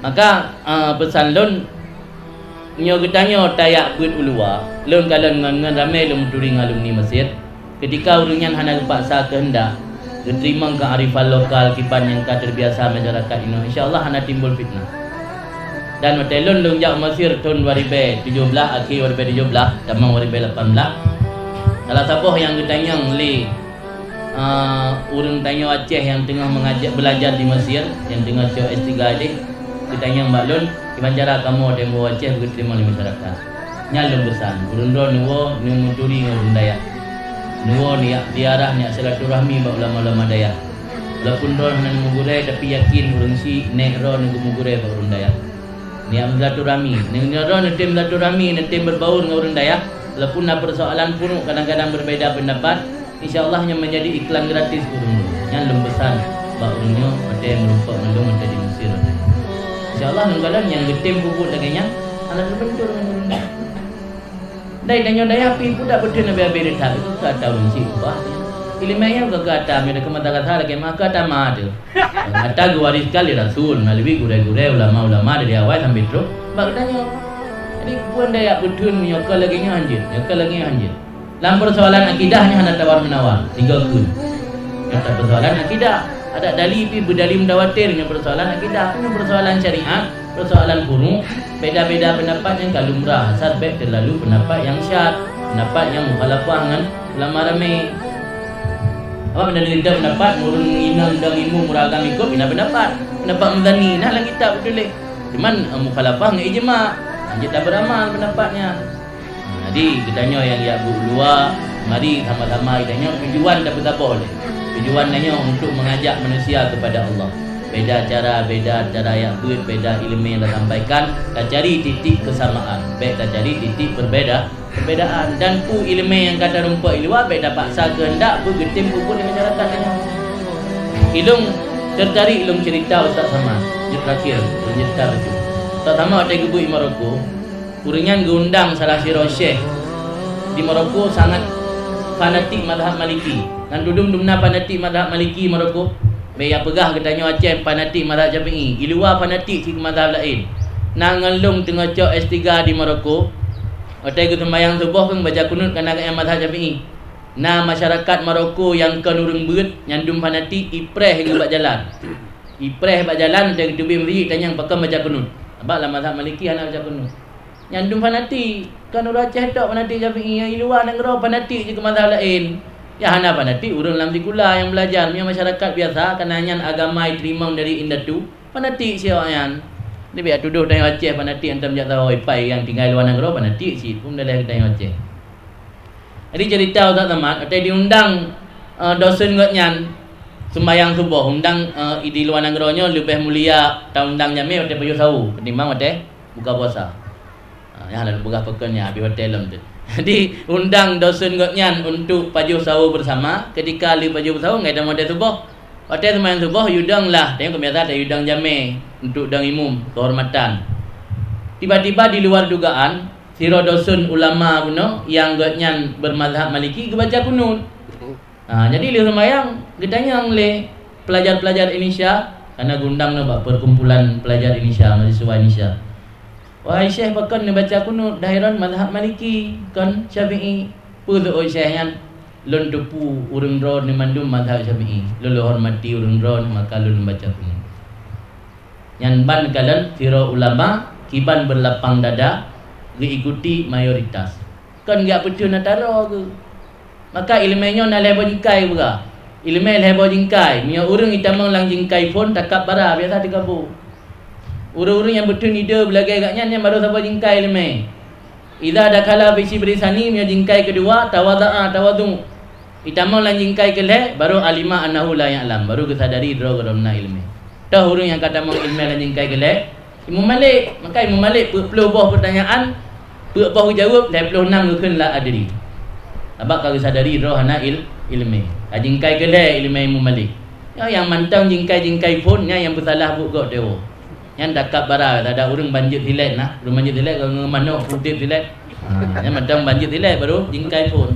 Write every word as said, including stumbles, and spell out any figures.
Maka, eh, peusan lôn, nyoe geutanyoe tajak beuet u luwa, lôn kalon ngon, ngon ramé lôn meuturi ngon alumni Mesir. Keutika ureuëng nyan hana geupaksa keuheundak, geuteurimong keuarifan lokal kiban nyang ka teubiasa masyarakat inoe, insya Allah hana timbul fitnah. Dan watée lôn, lôn jak u Mesir thon dua ribée tujoh blaih, akhé dua ribée tujoh blaih, tamong dua ribée lapan blaih, salah saboh nyang geutanyong lé, ah, ureuëng tanyoe Aceh nyang teungoh meuaja-, beulajar di Mesir, nyang teungoh cok S tiga lé, geutanyong bak lôn, "Kiban cara kamoe watée meuwoe Aceh beuteurimong lé masyarakat?" Nyan lôn peusan, ureuëng droe neuwoe neumeuturi ngon ureuëng dayah. Neuwoe neujak ziarah, neujak silaturahmi bak ulama-ulama dayah. Walaupun droe hana neumugurée, tapi yakin ureuëng syiek nék droe neugeumugurée bak ureuëng dayah. Neujak silaturahmi, neunyoe droe neutem silaturahmi, neutem berbaur ngon ureuëng dayah, walaupun na persoalan pun kadang-kadang berbeda pendapat, insya Allah nyan menjadi iklan gratis keu ureuëng nyoe. Nyan lôn peusan bak ureuëng nyoe watée meurumpok ngon lôn watée di Mesir. Insya Allah lôn kalon nyang geutem peubuet lagée nyan hana teubentur ngon ureuëng nyan. Dai tanyoe dayah pih pudak beutôi nabi-nabi that, itu kata ureuëng syiek ubah. Ileumèe nyang geuga ata, meunyoe keu mata kasa lagée mah keu ata ma teuh. Ata geuwariskan lé rasul, meulalu gurée-gurée, ulama-ulama dari awai sampai trok bak geutanyoe. Jadi, peue daya beutôi meunyoe ka lagée nyoe hanjeuet, nyoe ka lagée nyoe hanjeuet. Lam persoalan akidah nyan hana tawar-menawar, tiga keun. Nyata persoalan akidah, adak dali pih beudali mutawatir nyoe persoalan akidah. Nyoe persoalan syariat, persoalan furu', beda-beda pendapat nyang ka lumrah, asal bék teulalu pendapat nyang syad, pendapat nyang mukhalafah ngon ulama ramé. Awak meudalilkan pendapat, ureuëng inong dan imeum ureuëng agam ikot, beda pendapat. Pendapat Muzani, nah lam kitab beutôi lé. Cuman, eh, mukhalafah ngon ijma'. Hanjeuet taberamal pendapat nyan. Jadi, geutanyoe nyang jak beuet u luwa, mari sama-sama geutanyoe tujuan tapeusaboh lé. Tujuan tanyoe untuk mengajak manusia kepada Allah. Beda cara, beda cara jak beuet, beda ileumèe nyang tasampaikan, tacari titik kesamaan, bék tacari titik perbeda, perbedaan. Dan peue ileumèe nyang ka tarumpok i luwa, bék tapaksa keuheundak beugeutem peubuet di masyarakat tanyoe. Ilôn tertarik lôn cerita Ustaz Samad, nyang terakhir, lôn cerita beutôi. Ustaz Samad watèe geubeuet i Maroko, ureueng nyan geuundang salah sidroe syekh di Maroko sangat fanatik mazhab Maliki. Nan tudum dumna fanatik mazhab Maliki Maroko. Bèk ya peugah geutanyoe Aceh fanatik mazhab Syafi'i. I luwa fanatik cit keu mazhab laén. Na ngon lôn teungoh cok S tiga di Maroko. Watèe geuseumbahyang suboh keuh baca kunut kana geuh mazhab Syafi'i. Na masyarakat Maroko nyang kon ureueng beuet, nyan dum fanatik, ipreh geuh bak jalan. Ipreh bak jalan, watèe geuteubiet meuseujid tanyong pakon baca kunut. Sabab lam mazhab Maliki hana baca kunut. Nyan dum fanatik, kon ureueng Aceh tok fanatik Syafi'i, nyang i luwa nanggroe fanatik jih keu mazhab laén. Nyang hana fanatik ureueng lam sikula nyang beulajar, meunyoe masyarakat biasa, kana nyan agama jiteurimong dari indatu, fanatik cit awaknyan. Jadi bèk tudoh tanyoe Aceh fanatik, antom jak saho ipai nyang tinggai luwa nanggroe fanatik cit, peue daleh geutanyoe Aceh. Jadi cerita Ustaz Samad, watèe diundang, eh, dosen gobnyan seumbahyang suboh, undang, eh, di luwa nanggroe nyoe leubeh mulia taundang jamèe watèe pajoh sawo keutimbang watèe buka puasa. Ah, nyan lôn peugah pakon nyan, habéh watèe lom teuh. Jadi, undang dosen gobnyan untuk pajoh sawo bersama, keutika lheueh pajoh sawo, ngai tamong watèe suboh. Watèe seumbahyang suboh, yue dong lah, tanyoe keu biasa yue dong jamèe untuk dong imum, keuhormatan. Tiba-tiba di luar dugaan, sidroe dosen ulama bunoe nyang gobnyan bermazhab Maliki geubaca kunut. Ha, jadi lheueh seumbahyang, geutanyong lé pelajar-pelajar Indonesia, karena geuundang nyoe bak perkumpulan pelajar Indonesia, mahasiswa Indonesia. "Wahai Syekh, pakon neubaca kunut, dahai droen mazhab Maliki, kon Syafi'i?" "Peue seuôt Syekh nyan, lôn teupeu ureueng droeneuh mandum mazhab Syafi'i. Lôn lôn hormati ureueng droeneuh, maka lôn baca kunut." Nyan ban kalon sidroe ulama kiban beulapang dada geuikuti mayoritas. Kon geujak peuteun atra droe geuh. Maka ileumèe nyoe na lhèe boh jingkai peugah. Ileumèe lhèe boh jingkai, meunyoe ureueng jitamong lam jingkai phon takab bara biasa teugabu. Ureueng-ureueng nyang peuteun ide beulagèe gobnyan nyan barô saboh jingkai ileumèe. Idza dakhala fi shibri tsani, meunyoe jingkai keudua, tawadha'a, tawadhu. Jitamong lam jingkai keulhèe, barô alima annahu la ya'lam, barô geusadari droe geuh hana ileumèe. Toh ureueng nyang ka tamong ileumèe lam jingkai keulhèe? Imam Malik. Maka Imam Malik peuet ploh boh peutanyaan, peuet boh geujaweueb, lhèe ploh nam geukheun la adri. Sabab ka geusadari droe hana il-, ileumèe. Ka jingkai keulhèe ileumèe Imam Malik. Nyoe nyang mantong jingkai-jingkai phon, nyan nyang peusalah buet gob teuh. Nyan takab bara, tada ureueng ban jeuet silet na. Ureueng ban jeuet silet, ureueng manok, putép silet. Ha, nyan mantong ban jeuet silet, barô jingkai phon.